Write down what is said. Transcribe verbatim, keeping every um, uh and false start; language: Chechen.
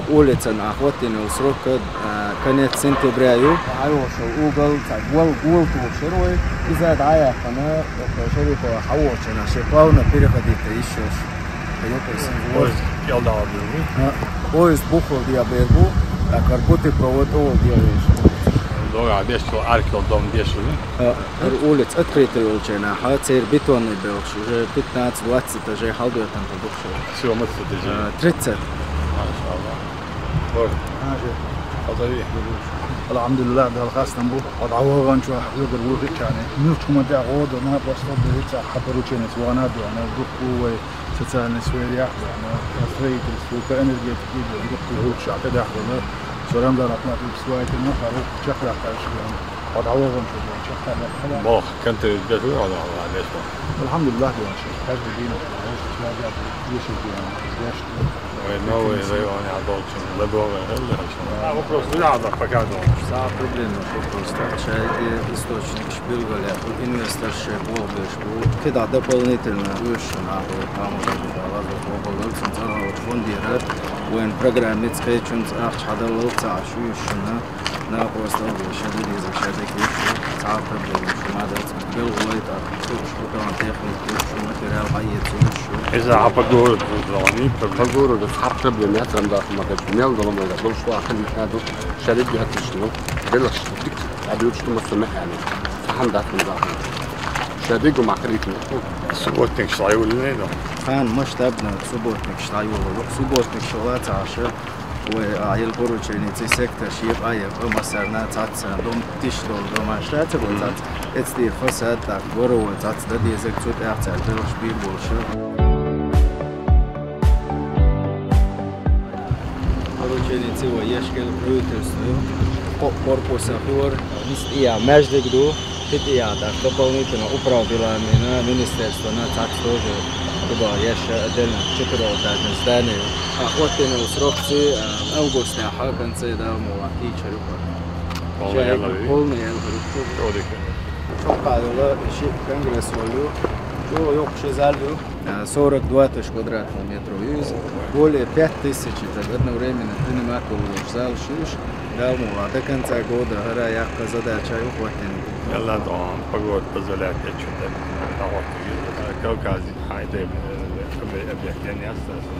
Улицан а хӀоттийна йолу срок, а, конец сентября ю. Хьайолуш угол, цхьа гол, гол тухуш яра вай. Иза дӀаяьккхина, оха шерифо хьаволчу нах шен плавно переходить йиш йолуш. Поезд кӀел дӀа бер бу. А, поезд буххал дӀа бер бу, а карпути провод тӀехула дӀа веш. Дора деш кило, аркил дом деш ву. А, хӀара улица открыта йолчу хенахь, церан бетонный белхаш уже пятнадцать-двадцать этажей хьалабоьттина ду. Всё, маса этажей? А, тридцать. Машалла. Бор. Хьажа. Хазави. Алхьамдулиллах, Дала хастам бу. Хьо дӀаваханчохь вегар ву хиъчарна. Муьлххачу хӀуманна тӀехь гӀо до, наб, бос до, хӀинца хьан порученец вахана а доьгӀна, дуккха ву вай социальный сферехь а доьгӀна, строительство, по энергетике а доьгӀна, дуккха ву хӀуьллуш а тӀедахьа хилла. Со Рамзан Ахматович свайтина, хӀара ву чекхдаккхарш а доьгӀна. Хьо дӀаваханчохь чекхдаккхарш хилла. Бох, контроль деш ву, хьо дӀавахана, деш ву. Алхьамдулиллах, доьгӀна ши. Каждый день, конечно, связь, деш ву, доьгӀна, деш ву. Вай новый районехь долчун ладогӀа хилла хӀара. А, вопрос не надо пока долу. Цхьа а проблема ю, вопрос. Так, шайн источникаш билгалъян, инвесторш шайн болх беш бу. КхидӀа дополнительно уьш шуна, а, вот, там уже, да, лазар бохург, цунна цӀа а вот фондера, вайн программица кхечунца ахча хьадаллал ца Ӏаш уьш шуна. Накъосталла, ша де деза, ша де кийча, цхьа а проблема шу ма дац. Белхалой тӀаккха, шу, шу тахана техника, шу материал хьаэца, шу. Иза хьан по городу зони, проблема. По городу цхьа а проблема яц, Рамзан Ахматович, мел долу ма дац, долуш ваха хилийта ду, ша дерг яц иштта, белхаш дика хьадуьйцуш ду, массо а мехьани. Цхьа хӀума дац, Рамзан Ахматович. Ша дерг ма хилийта ду. Субботникаш дӀайолалуш ду? Цхьана масштабно субботникаш дӀайолалуш. Субботникаш вац аша. Вай, а, Ӏел порученица сектор шен къа а яьккха, массарна цхьацца дом тиш долу домаш дац, вай цхьацца. Эцтира фасад, так, горо вай цхьацца дан дезарг, цу тӀехь цара белхаш бийр болуш. Порученица вай ешкел правительство, кхо корпусах юр, нисъя маьждиг ду. Кхин тӀе а, так, дополнительно управ делами, министерствона цхьацца тоже кхидӀа еш отдельно четырёхэтажный здание. А хӀоттийна йолу срокца, а, августехь конце Дала мукъалахь кийчар ю. Полный ялар ю? Полный ялар ю. Чо дика? Чоккхаалла ши конгресс-холл ю. Чо йоккха ши зал ю. А, сорок два тысячи квадратных метров ю иза. Более пять тысяч так одновременно принимать болуш зал ю уьш. Дала мукъалахь до конца года хӀара яккха задача ю хӀоттийна. Мелла а тӀом, погода позволяет, я чё-то дӀахӀоттийна. Кавказе хьайда, э, объект ян яц аса.